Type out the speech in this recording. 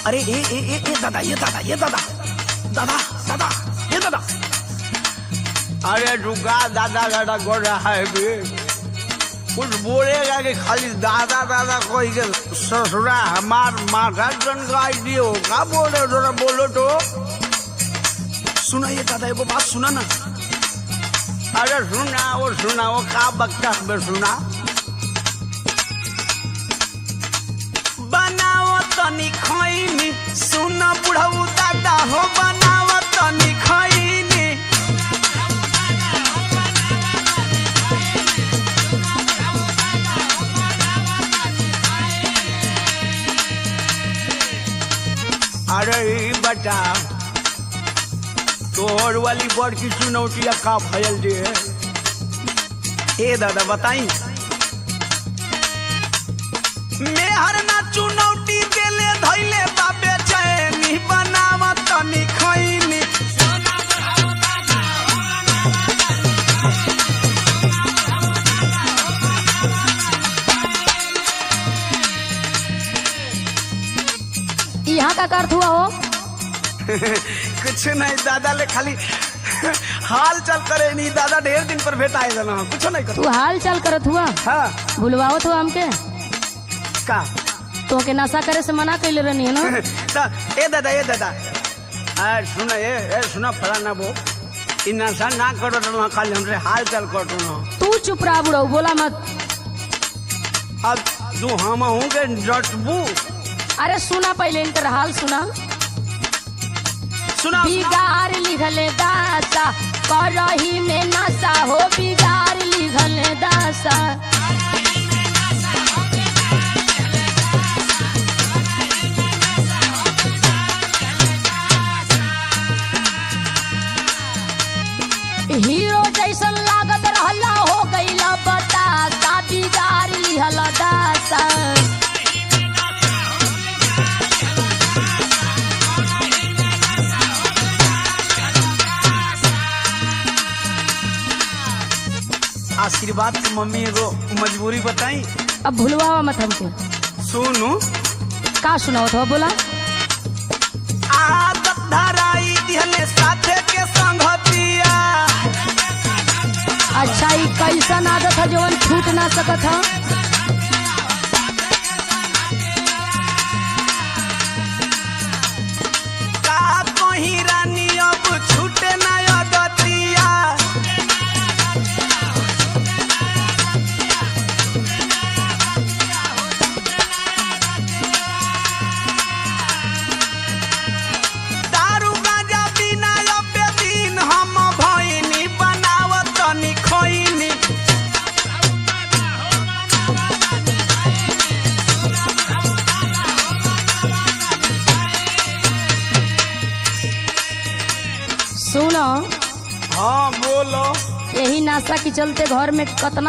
अरे ए ए ए ए दादा, ये दादा, ये दादा, दादा, दादा, ये दादा। अरे रुका, दादा दादा कर रहा है बे। कुछ बोलेगा कि खाली दादा दादा कोई के ससुरा हमार माथा जनगाई दियो का बोले, जरा बोलो तो। सुना ये दादा, एगो बात सुना ना। अरे सुनाओ सुनाओ, का बकता बे सुना। बनाओ तनी खैनी, सुन बुढ़ऊ दादा हो, बनाओ तनी खैनी। अरे ई बता, तोहर वाली बड़की चुनौतिया का भयल दे? ए दादा बताई, मेहर ना चुनौती देले धैले बाबे चैनी, बनाव तनी खैनी। यहाँ का अर्थ हुआ हो? कुछ नहीं दादा, ले खाली हाल चाल करे नहीं दादा, ढेर दिन पर भेट आए ना, कुछ नहीं कर। तू हाल चाल करत हुआ? हाँ। भुलवावत हुआ हमके? का? तो के नशा करे से मना कैले रहनी है ना। त ए दादा, ए दादा, अरे सुन, ए ए सुना फलाना बो, ई नशा ना करो ना, खाली हमसे हाल चाल करो ना। तू चुप रहा बुढ़ऊ, बोला मत। अब तू हम हूँ के जटबू। अरे सुना पहले इनकर हाल सुना। सुना। बिगाड़ लिखले दासा करही में नशा हो, बिगाड़ लिखले दासा। हीरो जैसन लागत रहला हो गईला बतासा, बिगाड़ लिहल दासा। आशीर्वाद के मम्मी एगो मजबूरी बताई। अब भुलवावा मत हमके। सुनू। का सुनावत हो बोला? आदत धराई दिहले साथे के संगतिया। अच्छा, ई कैसन आदत है जवन छूट ना सकत है? का कहीं रानी अब छूटे ना आदतिया। दारू गांजा बिना अब दिन हम भइनी, बनावत तनी खैनी। सुनो। हाँ बोलो। यही नाशा के चलते घर में कतना